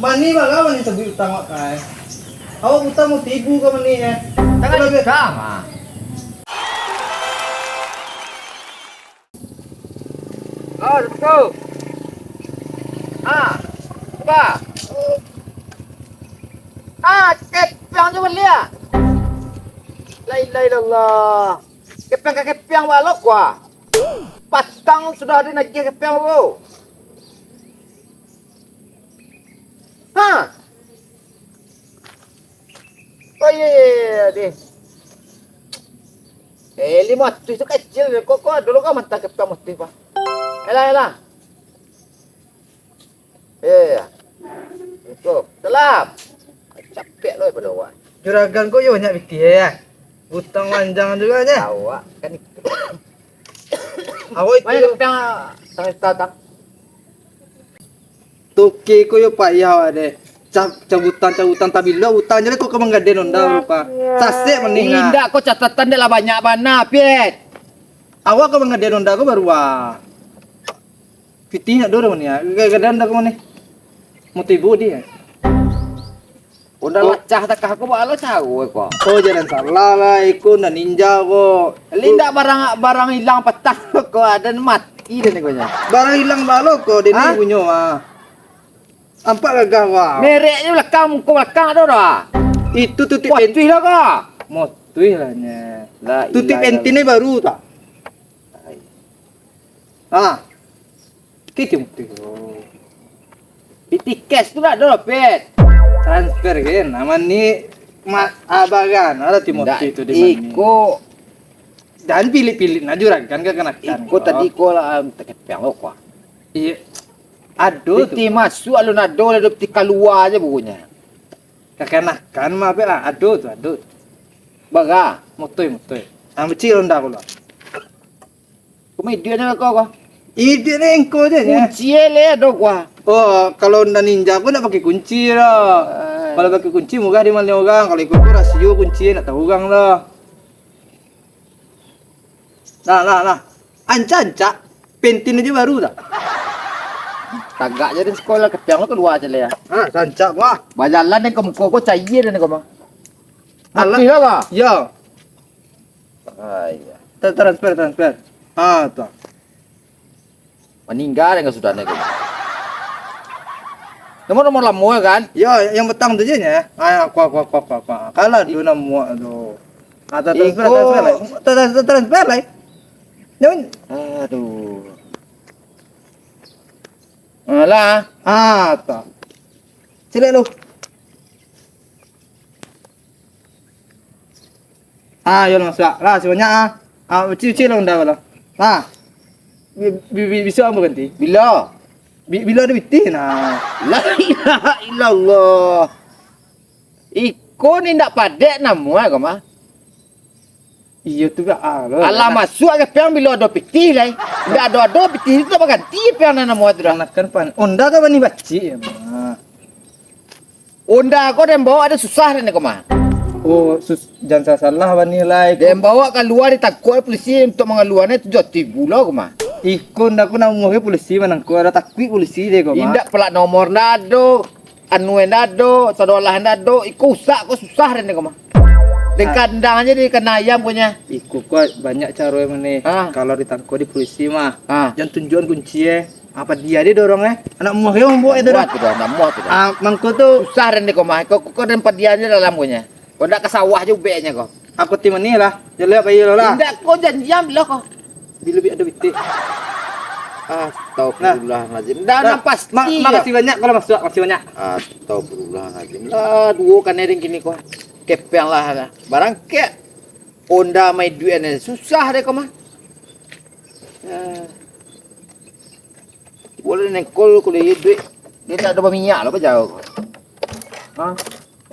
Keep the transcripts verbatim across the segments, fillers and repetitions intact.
Mani bala mani tabuik utang awak ka, eh. Awak utang mau tibu ka mani, eh. Tangan Kalau be- utang, ah. Oh, satu. Ah, dua. Ah, kepiang tu bali, ah. La ilaha illallah. Kepiang ka kepiang balok, wah. Patang sudah ado nagih kepiang, bro. Ha. Oh, iya, iya, iya, iya, deh. Eh, limo ratuih tu kacil, kok, kok ado lo ka mantah kepiang ratuih, Pak? Elah, elah. Iya, iya, iya. Assalamualaikum. Salam. Capek lo daripada awak. Juragan ko yo banyak pitih, ya? Utang panjang juga, ya? Awak kan itu. Awak itu Banyak yo. Kepiang, tang, tang, tang. Toke ko yo payah awak deh. Ca-, cabutan-cabutan tabilo utang je lah ko ka manggaden onda rupa. Sasek mani nah. Indak ko catatan dek lah banyak bana, Piet. Awak ka manggaden onda ko baru ah. Pitih nak dua mani ah. Gadang onda ko mani. Mau tibo dia. Onda Oh. Lacah takah ko balo caro ko. Oh, jangan salah lah, iko onda ninja ko. Lindak barang, barang ilang patah ko, ado mati dan ko nya. Barang ilang balo ko, dini Hah? Punyo ah. Ampak gagah, wah. Mereknyo balakang, muko balakang ado dah. Itu tutup Wah, pen- tuih lah kah? Motuih lah nya. La Tutup ilaha pentin ni illallah. Baru tak? Ai. Ah. Kiti motuih. Piti cash tu lah ado, Pet. Transfer kan. Nama ni ma-, abagan. Ada ti motuih Ndak, tu di mana? Iko Dan pilik-pilik nah juragan kakanakan Iko ko. Tadi ko lah, um, takepeng lo ko. Iya. Ado tu. Piti masuk alun ado lah, piti kalua aja bukunyo. Kakanakan mah, Pet, ah, ado tu, ado tu. Bara? Motoi, motoi. Ah, becik onda ko lah. Kuma idiotnyo ko, ko? Idiotnyo engko je, nya. Kunci e le ado ko. Oh, kalau onda ninja ko nak pakai kunci lah. Ai. Kalau pakai kunci murah di mana orang. Kalau iko ko rasio kunci nak tahu orang lah. Nah, nah, nah. Ancak-ancak. Pentin aja baru dah. Tagak je di sekolah, kepiang lo kalua aja le ya. Ah, sancak, wah. Bajalan deh ka muko ko, cair deh ko mah. Alah. Mati lah, kah? Ya. Ah, iya. Tra-, transfer, transfer. Ah, tu. Maningga dengan sudahnya tu. Nomor-nomor lamo kan? Ya, yang petang tu je nya. Ah, kuah, kuah, kuah, kuah, kuah. Kalah tu nomor tu. Ah, tra-, transfer, Iko. Transfer lah. Tra-, tra-, transfer lah. Jangan. Aduh. Alah. Ah, tu. Ciliak lu. Ah, yo lah masuak. Lah, sabanyak ah. Ah, uci-uci lah onda lah. Nah. Bi-, bi-, bi-, bisa ambo ganti. Bila? Bi-, bila ado pitih nah. La ilaha illallah. Iko ni ndak padek namuah ko mah. Iyo tu lah, ah, lo. Alah masuak kepiang bilo ado pitih lai. Ndak ado-ado pitih tu tak baganti kepiang nan namuah tu dah. Anak kan pan. Onda ka bani bacik ya, mah. Onda ko den bawa ado susah den ko mah. Oh, sus-, jan salah-salah bani lai. Den bawa kalua ditangkok polisi untuak mangaluanyo tujuah tibu lo ko mah. Iko onda ko nak umur polisi manangkok, ado takuik polisi deh ko mah. Indak plat nomor ndak ado, anu ndak ado, sadolah ndak ado, iko usak ko susah den ko mah. Den Ah. Kandang aja dikana ayam ko nya. Iko ko banyak caro yang mana. Ah. Kalau ditangkok di polisi mah. Ah. Jan tunjuakan kunci eh. Apa dia dia dorong eh? Anak muah yo mambuek itu dah. Muah tu dah, anak muah tu dah. Ah, mangko tu. Susah den ko mah. Ko, ko, ko den padian je dalam ko nya. Ko ndak ka sawah je ubeknyo ko. Aku ti mani lah. Jaleh apa iyo lah. Indak ko janjian bilo ko. Bilo bi ado pitih. Astagfirullahnazim. Dah, Dah, dah pasti ma-, ya. Makasih banyak kalau masuk, makasih banyak. Astagfirullahnazim. Lah duo kanai den kini ko. Kepiang lah, lah. Barangkek. Onda mai duit ni susah deh ko mah. Ah. Boleh nengkol ko dia duit. Dia tak ada berminyak lah paja ko. Ha?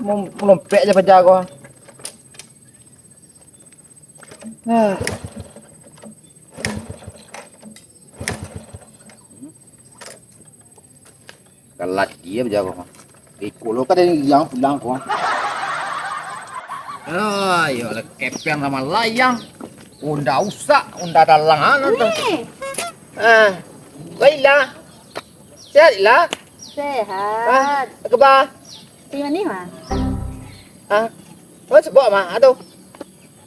Mau melompek je paja ko. Ah. Kalat dia bajago mah. Iko lo kada yang pulang ko. Ah, yo lah kepeng sama layang. Onda usak, onda dalang anak tu. Eh. Ah. Baiklah. Sehat lah. Sehat. Ah, kaba? Di mana, Mak? Ah, oh, sebab, Mak, aduh.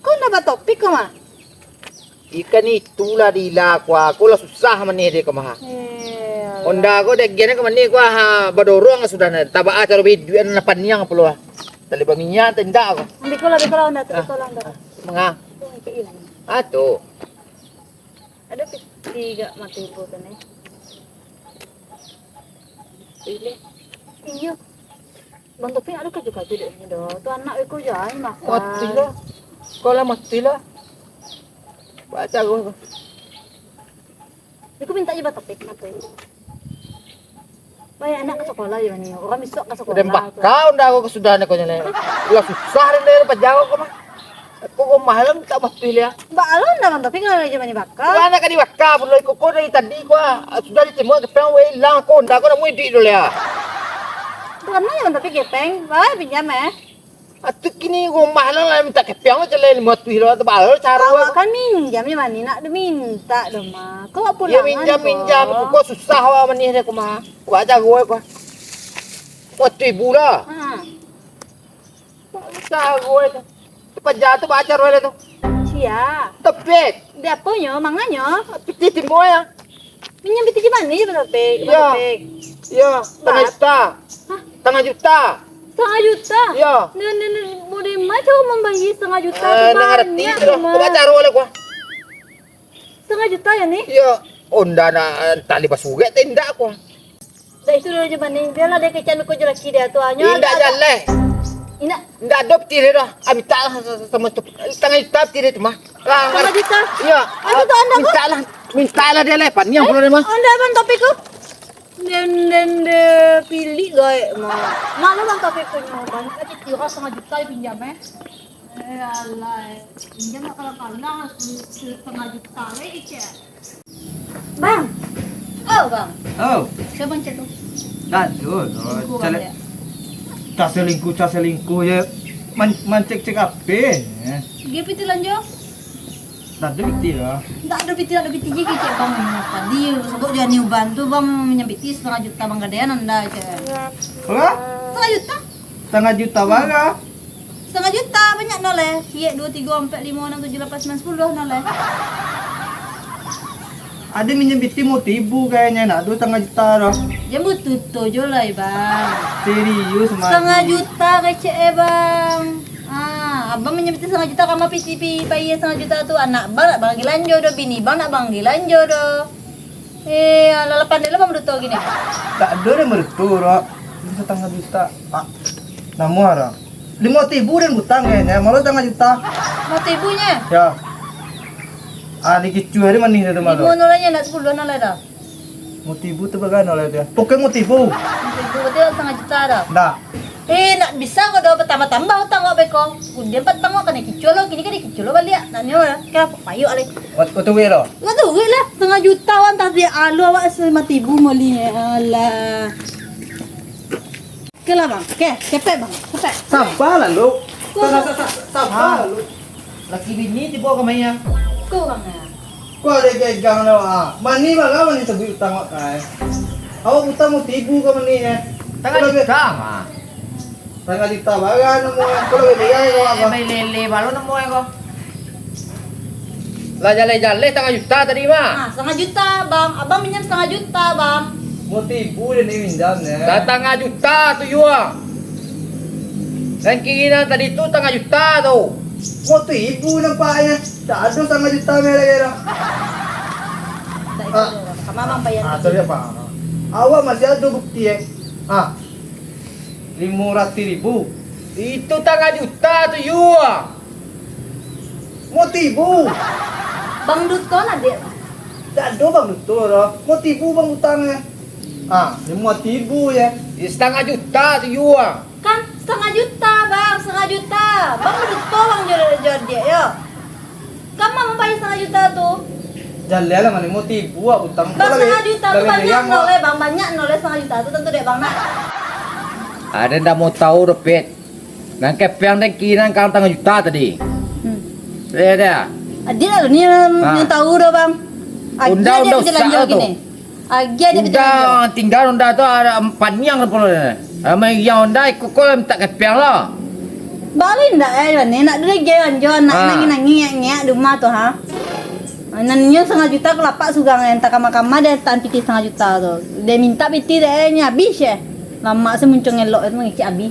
Kau ndak batopik ko, Mak? Ikan itulah dila ko, ko lah susah manih dek ko, Mak. Eh, Honda ko dek gini ko manih ko, ha, badorong sudah nah. Tabaa caro biduan lah paniang pulo. Tali baminyak tendak ko. Ambil ko lah, ambil ko lah Honda tu, ambil ko lah Honda. Manga. Tu, ambil ko lah. Ah, tu. Ado piti gak mati ibu tu ni. Pilih. Iyo. Bang Taufik ado kaju-kaju dek ni doh. Tu anak iko jai makan. Mati lah. Kau lah mati lah. Baca gua. Iko minta je Bang Taufik, kenapa? Bayar anak ka sakolah jo ni. Urang bisuak ka sakolah. Udah bakal ndak aku kesudahan kau nyelek. Ulah susah deh pajago kau mah. Aku rumah lah minta mati lah. Bak alun dah Bang Taufik kalau aja mani bakal. Lah nak ka dibakal pulo iko kau dari tadi kau ah. Sudah diterima kepeng weh ilang kau ndak kau nak mudik dulu ya. Bukan nanya Bang Taufik kepeng. Wah, pinjam eh. Atuh kini rumah lah, lah minta kepiang lah, calai lima ratuih lah, tebal caro. Awak kan minjam je mani, nak diminta doh, mah. Kau awak pulang. Ya, minjam, minjam. Kau susah awak manih deh, kau mah. Awak caro apa? Ratuih ibu lah. Ha. Caro itu. Tu paja tu, baca caro itu. Sia. Tepit. Di aponyo, manganyo? Piti timbo ya. Minjam piti di mano je, Bang Taufik? Bang Taufik. Iyo, setengah juta. Hah? Setengah juta. Setengah juta? Iyo. Nan, nan, nan, boleh mah caro mambayia setengah juta tu banyak tu mah. Nang arati tu lah. Coba caro lah, kuah. Setengah juta ya ni? Iyo. Oh, ndak nak, entah dia basurek atau indak, kuah. Dah itu dulu je, Bang, ni. Biarlah dia kecek ko je laki dia tu, ah. Indak jaleh. Indak. Indak ado pitih dia dah. Ah, minta lah sa-, sa-, sama tu. Setengah juta pitih dia tu mah. Lah, setengah juta? Iya. Ada tu anda, Bang? Minta lah. Minta lah dia lah. Paniang pulo dia mah. Anda, Bang, tapi ku. Den, den, de, pilik gaek mah. Nak lah, Bang, tapi ku nyo. Banyak lagi kira setengah juta dipinjam, eh. Eh, alah, eh. Pinjam lah kalah-kalah, se-, setengah juta, eh, kecek. Bang. Oh, Bang. Oh. Siapa cek tu? Tak ada, oh, selingkuh, Bang, cale-, ya? Tak selingkuh, tak selingkuh je. Man-, mancek-cek H P, eh. Dia piti lanjo? Tak ada piti lah. Tak ada piti, tak ada piti je kecek Bang. Tadi, sebut je ni uban tu, Bang, minjam piti setengah juta, Bang, gadean anda, cek. Hah? Setengah juta? Setengah juta bara? Setengah juta, banyak no leh. Ciek, dua, tiga, empat, lima, enam, tujuh, lapan, sembilan, sepuluh no leh. Ada minjam piti mau tibu kayaknya, nak dua setengah juta dah. Jangan betul-betul je lah, Bang. Serius, Mak. Setengah juta kecek, eh, Bang. Ah, abang minjam piti setengah juta, kama piti pi, bayar setengah juta tu. Anak bang nak bang gilanjo doh, bini bang nak bang gilanjo doh. Eh, alah, pandai lah mameduto gini. Tak ada yang meduto, Rak. Ini setengah juta. Ah, namuah, Rak. Lima ribu dan utang kayaknya, malah setengah juta. Lima ribu nya? Ya. Ah, ni kicu hari manih dah tu malah. Lima nolainya nak sepuluh nolai dah. Lima ribu tu berapa nolai dia? Pokoknya lima ribu. Lima ribu berarti setengah juta dah. Dah. Eh, nak bisa kau dah bertambah-tambah utang kau beko. Kemudian patang kau kena kicu lo, kini kena kicu lo baliak. Nak nyo lah. Kira apa payuk alai. Wat-, wat duit lo? Wat duit lah. Setengah juta wan tadi alu awak lima ribu moli. Alah. Oke lah, Bang. Oke, cepet, Bang. Cepet. Sabar lah, Luk. Kok sa-, sa-, sa-, sabar lah, Luk. Laki bini tibo ka maya. Kok, Bang, ya? Kok ada gegang lah, ah. Mani bala mani sabuik utang awak kai. Awak utang mau tibu ka mani, eh. Tangah juta, mah. Tangah juta bara namo, eh. Kok ada gegang awak, eh, Bang. Lele balo namo, eh, kok. Lah jaleh-jaleh satangah juta tadi mah. Ah, satangah juta, Bang. Abang minjam satangah juta, Bang. Limo ribu den minjam, nyo. Satangah juta tu jua. Nan kiri nan tadi tu satangah juta tu. Limo ribu nampaknyo. Tak ado satangah juta mah lai dah. Tak itu, ah. Bang. Sama Abang bayar. Ah, sorry, Bang. Awak masih ado bukti, eh. Ah. Limo ratuih ribu. Itu satangah juta tu jua. Limo ribu. Bang Duto lah, Dek. Tak ado Bang Duto doh. Limo ribu Bang utang, eh. Ah, limo ribu je. Ya, satangah juta tu jua. Kan satangah juta, Bang, satangah juta. Bang Duto Bang jo, jo, Dek, yo. Kama mambayia satangah juta tu? Jaleh lah, mani limo ribu ah utang. Bang, satangah juta tu banyak no leh, Bang. Banyak no leh satangah juta tu, tantu dek Bang nak. Ado ndak mau tahu doh, Pit. Nan kepiang den kiri nan kan satangah juta tadi. Hmm. Iyo dah. Adiak lah ni nan, ah, nan tahu doh, Bang. Adiak undang, undang jalan usaha jo tu. Gini. Agiah dia. Udah, tingga onda tu, paniang tu pulo. Amai yang onda, iko ko lah mintak kepiang lah. Bali ndak, eh, ni nak dulu je anjo, nak nangin-nangin, ngiak-ngiak di rumah tu, ha. Nan nyo satangah juta kulapak surang, eh, antah kama-kama dek antah pitih satangah juta tu. Dek mintak pitih dek, eh, nyo abih, eh. Lamak se muncung elok tu mangecek abih.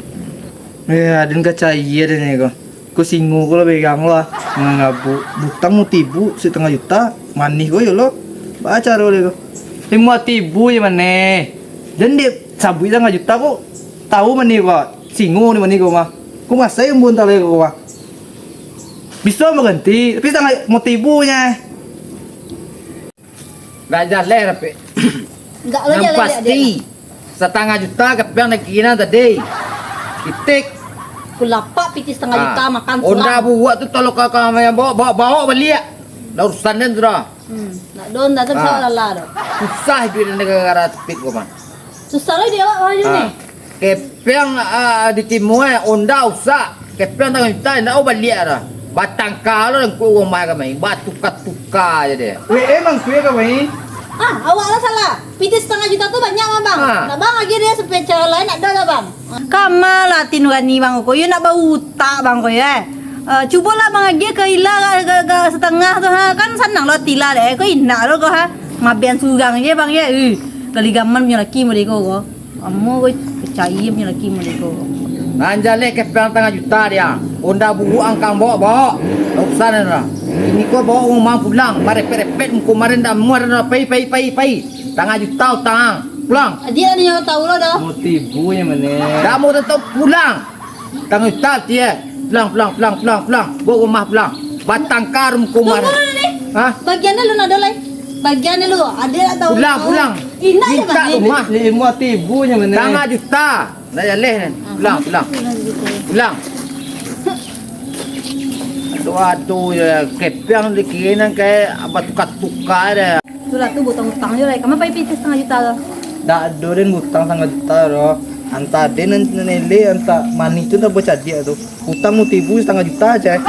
Eh, aden ka caia den ko. Ko singo ko lah pegang lah. Mangabu. Butang mau tibu satangah juta, manih ko yo lo. Ba caro le ko. Limo tibu je manih. Den dek sabuik satangah juta ko. Tahu manih ko. Singo ni manih ko mah. Ko masai ambun talai ko mah. Bisa baganti, tapi satangah mau tibu nya. Gak jaleh, Rapik. Gak lo jaleh, pasti. Satangah juta kepiang nak kina tadi. Titik. Kulapak pitih satangah juta makan. Onda surang. Buak tu tolong kau, kau yang bawa, bawa, bawa baliak. Dah urusan den tu dah. Hmm, nak don dah tu. Ah. Salah lah tu. Susah hidup di negara tepik ko mah. Susah lah di awak mah ni. Kepiang, ah, di timua, onda usak. Kepiang satangah juta, indak baliak dah. Batangka lo dangku rumah kami. Batuka-tuka je deh. Weh, emang kuya kami? Ah, awak lah salah. Pitih satangah juta tu banyak mah, Bang. Ah. Nak Bang lagi dia sampai cara lain nak dah lah, Bang. Kama lah ati nurani Bang ko. Yo nak bautak Bang ko yo, eh. Eh, cubolah Bang agiah ka ila ka, ka, ka satangah tu ha. Kan sanang lo ati ila deh. Ko indak lo ko ha. Mabian surang je Bang yo. Eh, gali gaman punyo laki model ko ko. Amo ko picayo punyo laki model ko. Nan jaleh kepiang satangah juta dia. Onda buruak angkang bawa-bawa. Dak usah dah. Ini ko bawa rumah pulang. Marepet-repet muko marin dah muar dah. Pai, pai, pai, pai. Satangah juta utang. Pulang. Dia ni yang tahu lo dah. Mau tibu yang mana? Dah mau tetap pulang. Satangah juta dia. Pulang, pulang, pulang, pulang, pulang. Bawa rumah pulang. Batangka rumah. Tunggu dulu ni. Hah? Bagian lu nak ado lai. Bagian lu. Ada tak tahu? Pulang, pulang. Indak je, minta Bang, rumah. Limo tibu yang mana? Satangah juta. Dah jaleh ni. Ah, pulang, pulang. Pulang. Aduh, aduh, ya, kepiang di kiri nan kayak batuka-tuka deh. Tu lah tu, butang-butang je lah. Kama pai pitih satangah juta tu? Dak ado den butang satangah juta doh. Antah den nan, nan eleh, antah manih tu dah bacadiak tu. Utang mau tibu satangah juta aja.